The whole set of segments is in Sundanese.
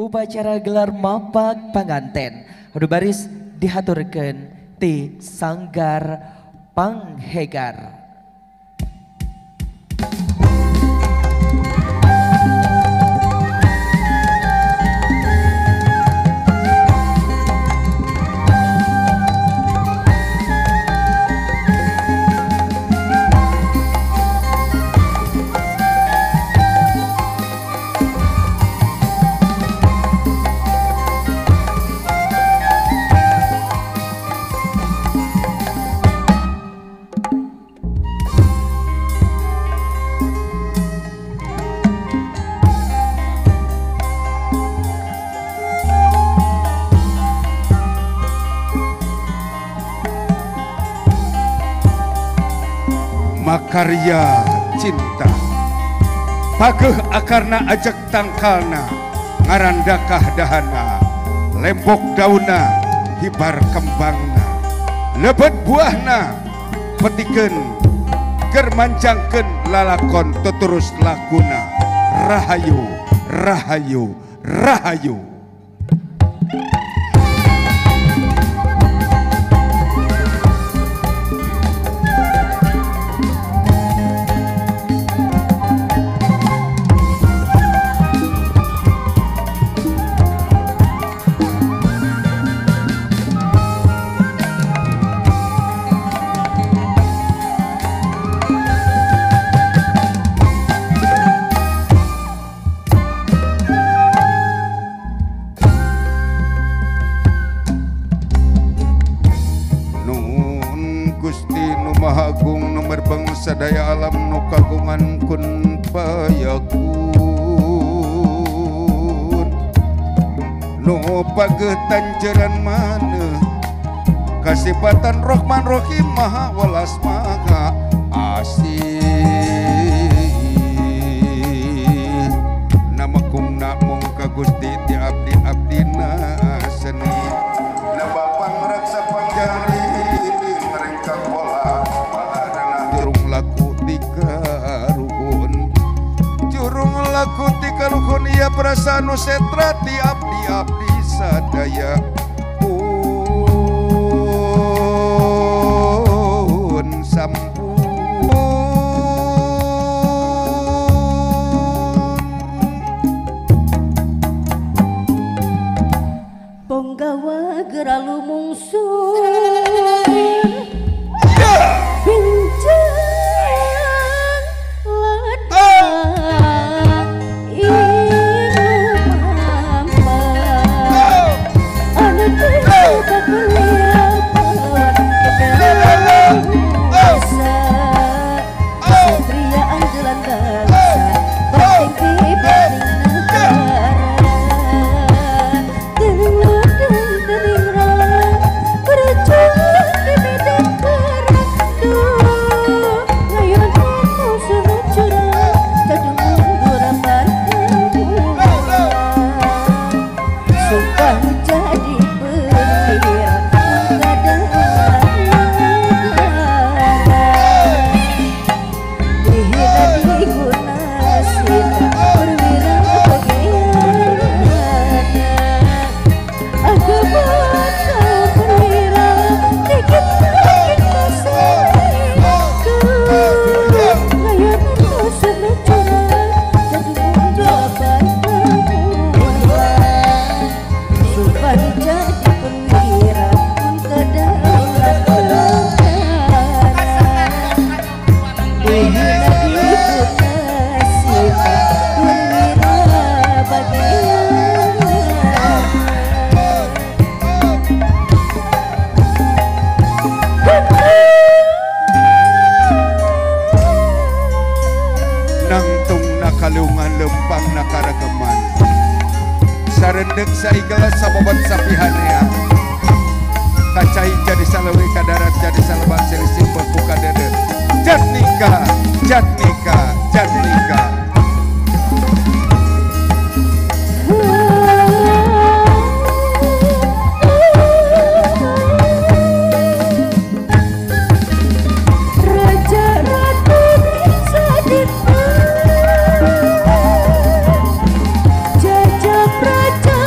Upacara gelar mapak panganten. Anu baris dihaturkeun ti Sanggar Panghegar. Makarya cinta pageh akarna ajak tangkalna ngarandakah dahana lembok dauna hibar kembangna lebet buahna petikeun keur manjangkeun lalakon teterus lakuna rahayu rahayu rahayu. Sadaya alam nu kagungan kun payakun nu pageuh tanjeran maneuh kasipatan Rohman Rohim maha welas maha asih nama kumna mung ka Gusti ti abdi abdina seni na bapang raksa pangjari merengkang bola laku tikaruhun jurung laku tikaruhun ia perasaan nu setra ti abdi abdi sadaya pun sampun. Ponggawa geura lumungsur Sarendek saigala sababot sapihanea kacai jadi salawi kadarat jadi salabat selisih berbuka dede jatnika jatnika jatnika. Raja Ratu Sadita Jajah Praja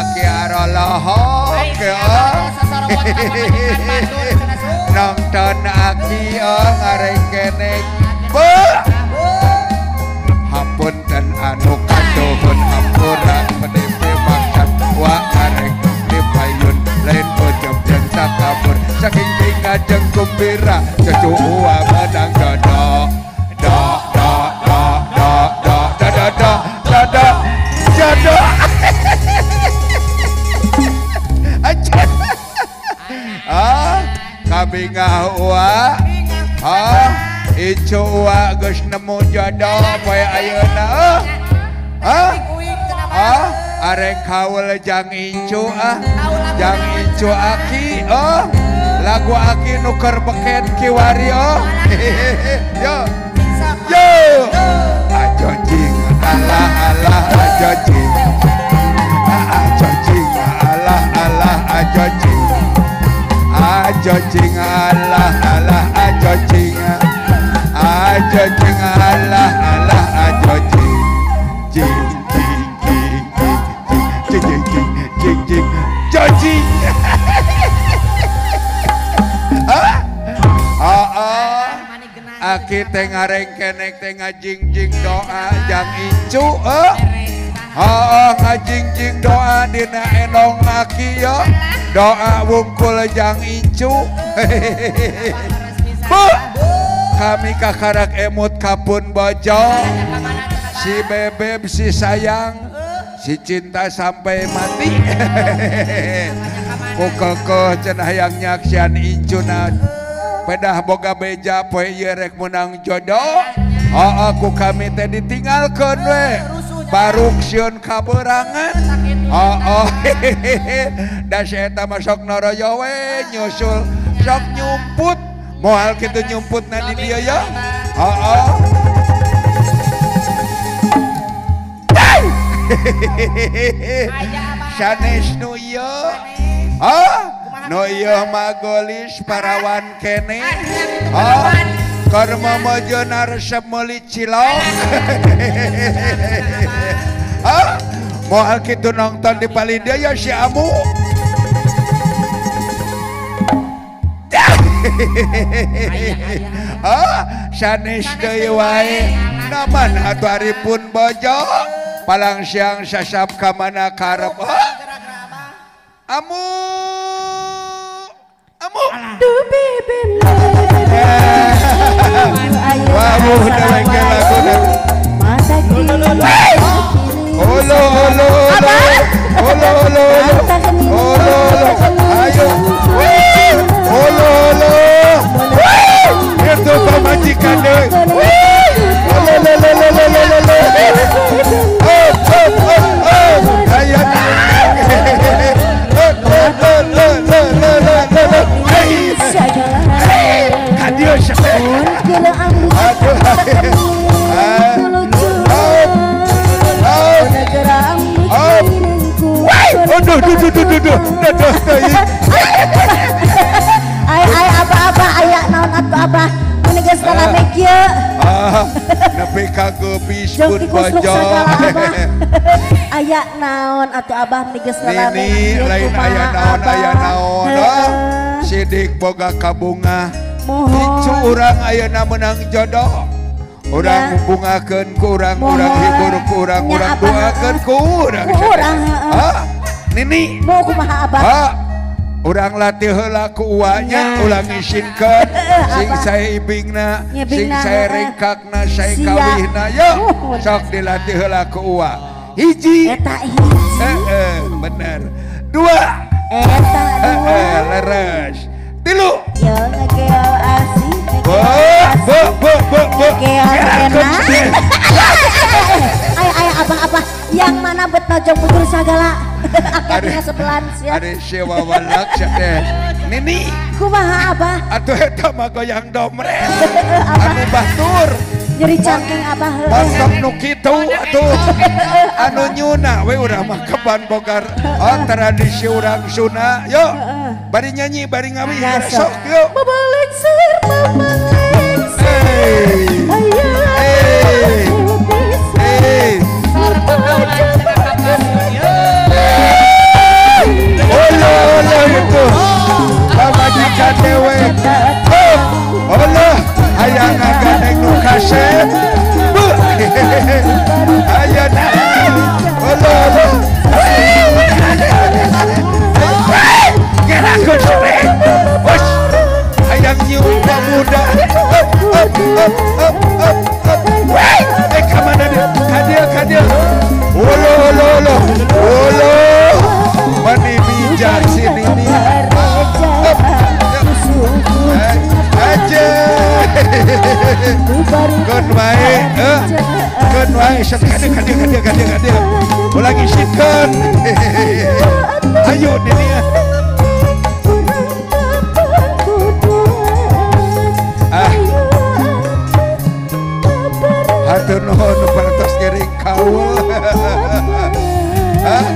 Aki arolohok nonton aki ngarengkenek be hapunten anu katuhun hampura pedepe maksad wa arek di payun lain pojok jeung takabur saking bingah jeung gumbira cucu uwa menang jodoh do do do do do do do do do jodoh. Ah, kabingah uwa, ah, icu uwa geus nemu jodoh poe ayeuna. Ah, ah, arek kaul jang incu ah, jang incu aki, oh, lagu aki nu keur beken kiwari oh. Yo, yo, ajo jing, alah alah ajo jing, ajo jing, alah alah ajo jing. Ajo jing alah alah ajo jing, ajo jing alah alah ajo jing, jing jing jing jing jing jing jing jing jing. Ah ah, aki teh ngarengkenek teh ngajingjing doa jang incu eh. Heeh ngajingjing doa dina enong aki yo. Doa wungkul jang incu. Bu, kami kakarak emut kapun bojo. Si bebeb si sayang, si cinta sampai mati. Ku kekeh cenah yang nyaksian incuna. Pedah boga beja poe ieu rek menang jodoh. Heeh ku kami teh ditinggalkeun we. Baruk sieun kaberangan. Oh oh da si eta mah sok noroyo we nyusul sok nyumput moal kitu nyumputna di dieu ya. Heeh. Sanes nu ieu. Hah? Nu ieu mah golis parawan kene. Hah? Keur momojeuna resep meuli cilok. Hah? Moal kitu nonton di palih dieu ya si amu. Hah? Sanes deui wae. Naman atuh ari pun bojo. Palang siang sasap ka mana karep. Amu. Amu. Wah, udah lagi lagu. Olo olo olo olo olo olo ayo olo olo itu pamajikan deh. Olo olo olo olo olo oh oh oh oh ayo oh oh oh oh oh oh hey kadieu aduh. Aduh, duh, duh, duh, duh, duh, duh, Ay, ay, apa-apa, aya naon atuh abah. Mun geus rame kieu. Ah, nepi ka geubis pun bojo. Aya naon atuh abah mun geus rame kieu. Lain aya naon, aya naon. Sidik boga kabunga. Incu urang ayeuna meunang jodoh. Urang bungakeun ku urang, urang hibur ku urang, urang doakeun ku urang. Hah? Nini, mau kumaha abah? Ha, urang latih heula ku uanya, ulang isinkeun, sing sae ibingna, sing sae rengkakna, sae kawihna, yo sok dilatih heula ku ua. Hiji, eta hiji, heeh, bener. Dua, eta dua, leres. Tilu, yo ngegeo asih, bo bo bo bo bo, ay ay abah abah, yang mana bet nojong butur sagala. Akhirnya sebelan sia. Ada sewa walak teh. Nini. Kumaha abah? Atuh eta mah goyang domret. Anu batur. Nyeri cangkeng abah heuh. Mantap nu kitu atuh. Anu nyuna we urang mah keban bogar. Oh tradisi urang Sunda. Yo. Bari nyanyi bari ngawih sok yo. Babalengser babalengser. Hey. Hey. Ulah ngisikeun. Ayo didieu. Ah. Hatur nuhun nu parantos ngiring kaul. Hah?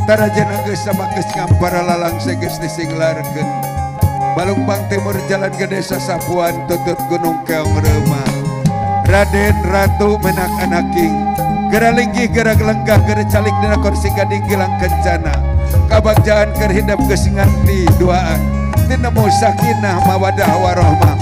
Tarajana geus sama geus ngampara lalangse geus disinglarkeun. Balungbang Timur Jalan Gede Sasapuan tutut Gunung Keong Reuma. Raden Ratu Menak Anaking. Gera linggih gera gelenggah gera calik dina kursi gading gilang kencana. Kabagjaan keur hidep geus nganti duaan. Tinemu sakinah mawadah warohmah.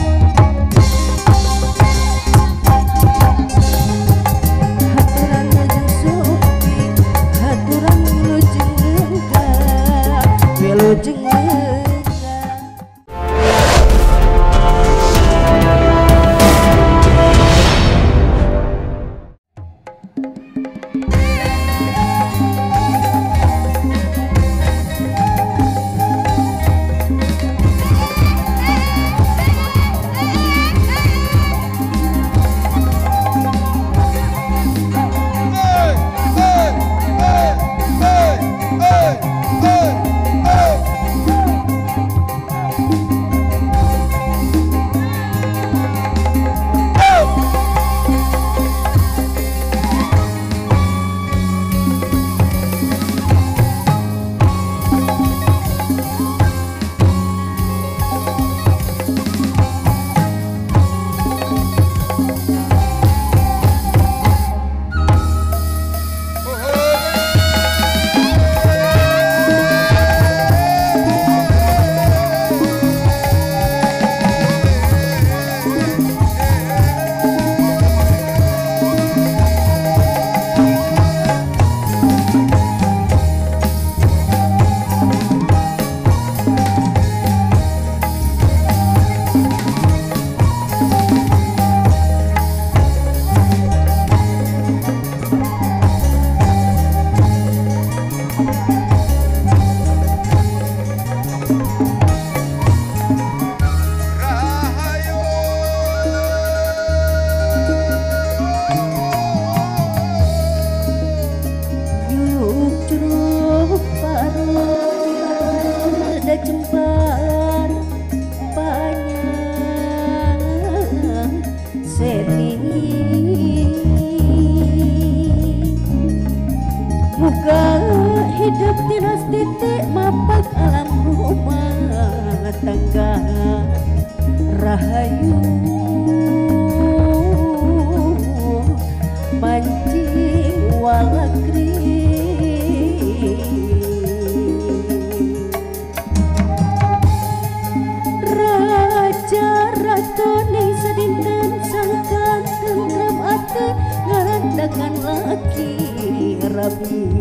Slowly.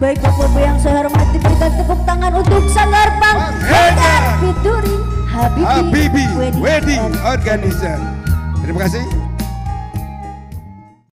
Baik Bapak-Bapak yang saya hormati, berikan tepuk tangan untuk Sanggar Panghegar featuring Habibi, Habibi Wedding Organizer. Terima kasih.